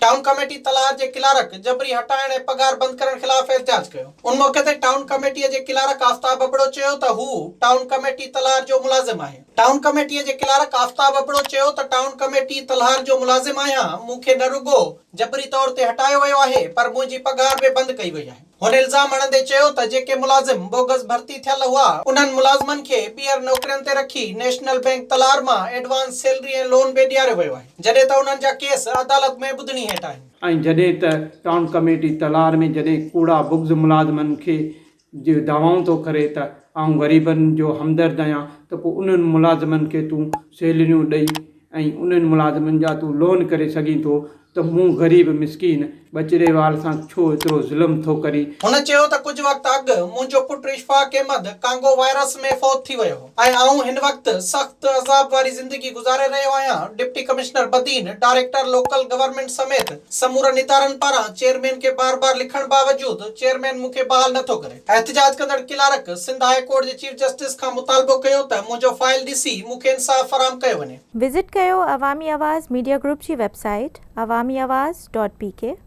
Town committee Talhar جي clerk جبري هٽائڻ ۽ پگهار بند ڪرڻ خلاف احتجاج ڪيو. ان موقعي تي ٽائون ڪميٽيء جي ڪلارڪ آفتاب ابڙو چيو ته هو ٽائون ڪميٽي تلهار جو ملازم آهي. ٽائون ڪميٽيء جي ڪلارڪ آفتاب ابڙو چيو ته ٽائون ڪميٽي تلهار جو ملازم آهيان، مون کي نه رڳو جبري طور تي هٽايو ويو آهي پر منهنجي پگهار به بند ڪئي وئي آهي. هن الزام هڻندي چيو ته جيڪي ملازم بوگس ڀرتي ٿيل هئا انهن ملازمن کي ٻيهر نوڪرين تي رکي نيشنل بئنڪ تلهار مان ايڊوانس سيلري ۽ لون به ڏياريو ويو آهي جڏهن ته انهن جا ڪيس عدالت ۾ ٻڌڻي هيٺ آهن. ۽ جڏهن ته ٽائون ڪميٽي تلهار ۾ جڏهن ڪوڙا بغض ملازمن کي جي دعوائون ٿو ڪري ته آئون غريبن جو همدرد آهيان ته پوء انهن ملازمن کي تون سيلريون ڏئي ۽ انهن ملازمن جا تون لون ڪري سگهين ٿو ته مون غريب مسڪين ٻچڙي وال سان ڇو ايترو ظلم ٿو ڪرين؟ هن چيو ته ڪجهه وقت اڳ منهنجو پٽ اشفاق احمد ڪانگو وائرس ۾ فوت ٿي ويو هو ۽ آئون هن وقت سخت عذاب واري زندگي گذاري رهيو آهيان، deputy commissioner Badin, director local government سميت سمورن ادارن پاران چيئرمين کي بار بار لکڻ باوجود چيئرمين مون کي بحال نٿو ڪري. احتجاج ڪندڙ ڪلارڪ سنڌ هاء ڪورٽ جي چيف جسٽس کان مطالبو ڪيو ته منهنجو فائل ڏسي مون کي انصاف فراهم ڪيو وڃي. وزٽ ڪيو عوامي آواز ميڊيا گروپ جي website Awami Awaz dot P K.